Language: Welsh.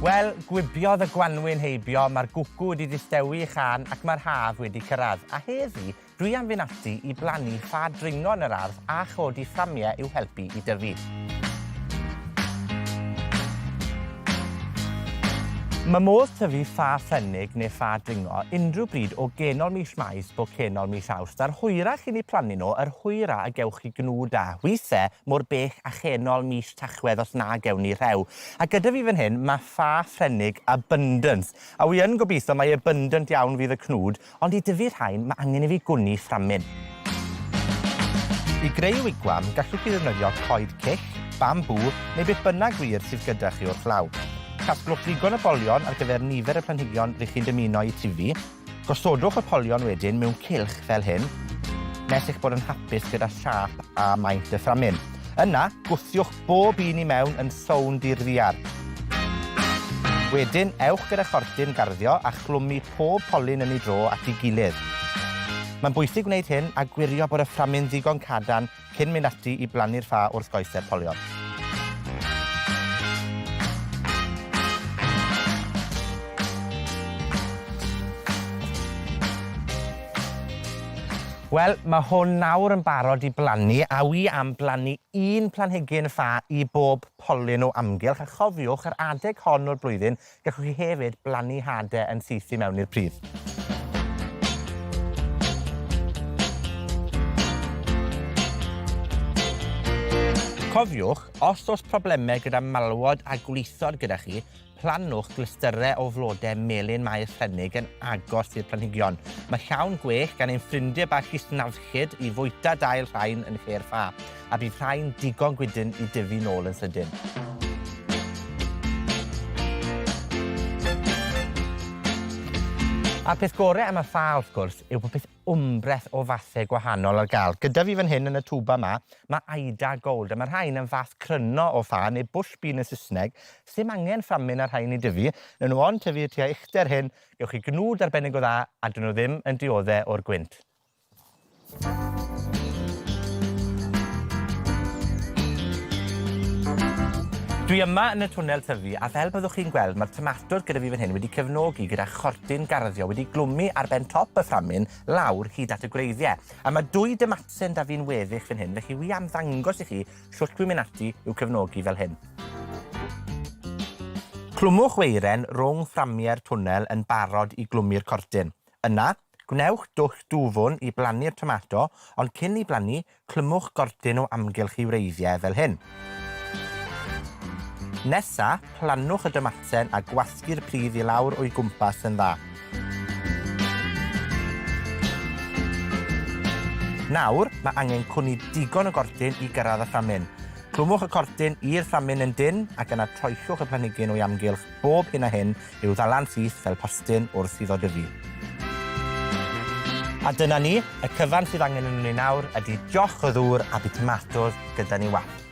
Wel, gwibiodd y gwanwyn heibio, mae'r gwcw wedi distewi ei chân ac mae'r haf wedi cyrraedd. A heddi, dwi am fynd ati i blannu ffa dringo yn yr ardd a chodi fframiau i'w helpu i dyfu. Mae modd tyfu ffa Ffrenig neu ffa dringo unrhyw bryd o genol mis Mai sbo cenol mis Awst, a'r hwyra chi'n eu plannu nhw, yr hwyra y gewch chi gnwd da. Withe, mor bell â chenol mis Tachwedd os na gewn ni rhew. A gyda fi fan hyn, mae ffa Ffrenig Abundance. A wi yn gobeithio mai abundant iawn fydd y cnwd, Ond i dyfu rhain, mae angen i fi gwni fframyn. I greu wigwam, gallwch chi ddefnyddio coed cyll, bambŵ, neu beth bynnag wir sydd gyda chi wrth law. Casglwch ddigon o bolion ar gyfer nifer y planhigion rych chi'n dymuno eu tyfu. Gosodwch y polion wedyn mewn cylch fel hyn, nes eich bod yn hapus gyda siâp a maint y fframyn. Yna, gwthiwch bob un i mewn yn sownd i'r ddiar. Wedyn, ewch gyda chortyn garddio a chlwmu pob polyn yn ei dro at ei gilydd. Mae'n bwysig gwneud hyn a gwirio bod y fframyn ddigon cadarn cyn mynd ati i blannu'r ffa wrth goesau'r polion. Wel, mae hwn nawr yn barod i blannu, a wi am blannu un planhigyn ffa i bob polyn o amgylch, a chofiwch, yr adeg hon o'r blwyddyn, gallwch chi hefyd blannu hade yn syth i mewn i'r pridd. Cofiwch, os oes problemau gyda malwod a gwlithod gyda chi, Plannwch glystyrau o flodau melyn Mair Ffrenig yn agos i'r planhigion. Mae llawn gwell gan ein ffrindiau bach ysnafllyd i fwyta dail rhain yn lle'r ffa, a bydd rhain digon gwydn i dyfu nôl yn sydyn. A'r peth gore am y ffa, wrth gwrs, yw bod peth wmbreth o fathe gwahanol ar gael. Gyda fi fan hyn yn y twba 'ma, mae Aida Gold, a mae rhain yn fath cryno o ffa, neu bush bean yn Saesneg. Sdim angen fframyn ar rhain i dyfu, newn nhw ond tyfu tua uchder hyn, gewch chi gnwd arbennig o dda, a dyn nhw ddim yn diodde o'r gwynt. Dwi yma yn y twnnel tyfu, a fel byddwch chi'n gweld, mae'r tomatos gyda fi fan hyn wedi cefnogi gyda chortyn garddio wedi glwmu ar ben top y fframyn lawr hyd at y gwreiddiau. A mae dwy dymatsen 'da fi'n weddill fan hyn, felly wi am ddangos i chi shwt dwi'n mynd ati i'w cefnogi fel hyn. Clwmwch weiren rwng fframiau'r twnnel yn barod i glwmu'r cortyn. Yna, gwnewch dwll dwfwn i blannu'r tomato, ond cyn ei blannu, clymwch gortyn o amgylch ei wreiddiau fel hyn. Nesa, plannwch y domaten a gwasgu'r pridd i lawr o'i gwmpas yn dda. Nawr, mae angen cwni digon o gortyn i gyrraedd y fframyn. Clwmwch y cortyn i'r fframyn yn dynn ac yna troellwch y planhigyn o'i amgylch bob hyn a hyn i'w ddala'n syth fel postyn wrth iddo dyfu. A dyna ni, y cyfan sydd angen arnon ni nawr ydi joch o ddŵr a bydd tomatos gyda ni wap.